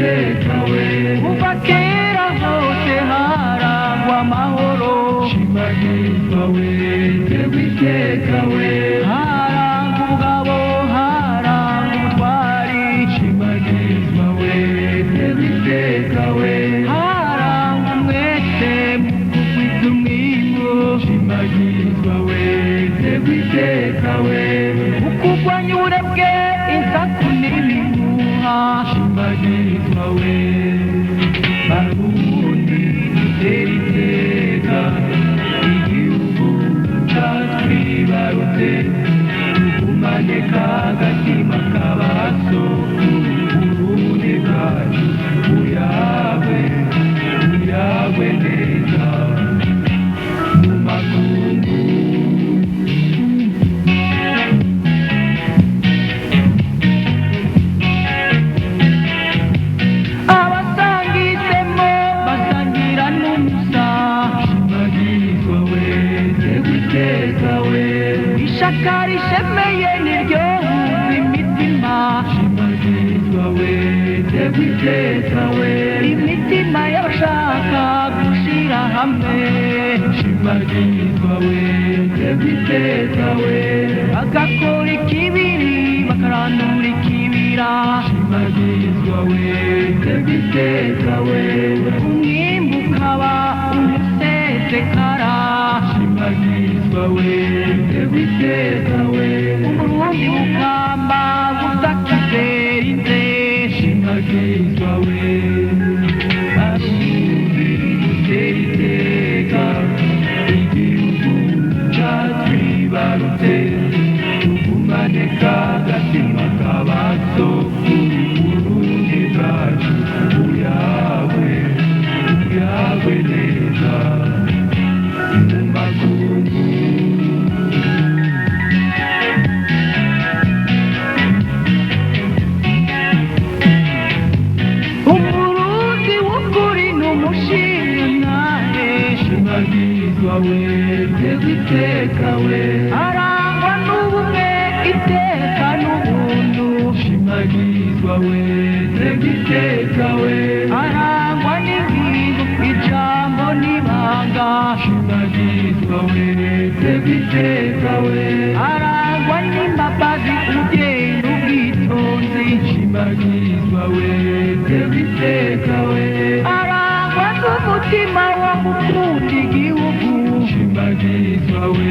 iteka we. Kuva kera hose harangwa amahoro, Shimagizwa we, terwa iteka we. Harangwa ubugabo, harangwa ubutwari, Shimagizwa we, terwa iteka we. Harangwa umwete mu kugwiza umwimbu, Shimagizwa we, terwa iteka we. Mu kurwanya uburebwe, insaku n'ibihuha. Shimagizwa we, Barundi dutera iteka, igihugu catwibarutse, tugumane kagatima k'abasokuru, Burundi bwacu buyagwe, buyagwe neza mu makungu. Abasangisemo basangira n'umusa. Shimagizwa we, terwa iteka we. Ishaka rishemeye niryo huza imitima. Shimagizwa we, terwa iteka we. Imitima y'abashaka gushira hamwe. Shimagizwa we, terwa iteka we. Bagakora ikibiri, bakarandura ikibira. Shimagizwa we, terwa iteka we. Umwimbu ukaba umusesekara. Shimagizwa we, terwa iteka we. Umurundi bukamba busakizera inze. Shimagizwa we, Barundi dutera iteka, igihugu catwibarutse, tugumane kagatima k'abasokuru, Burundi bwacu buyagwe, buyagwe neza mu makungu. Umurundi w'ukuri ni umushingantahe. Shimagizwa we, terwa iteka we. Arangwa n'ubumwe, iteka n'ubuntu. Shimagizwa we, terwa iteka we. Arangwa n'ingingo, ijambo n'ibanga. Shimagizwa we, terwa iteka we. Arangwa n'imbabazi, ubwenge n'ubwitonzi. Shimagizwa we, terwa iteka we. Arangwa n'umutima wo gukunda igihugu. Shimagizwa we.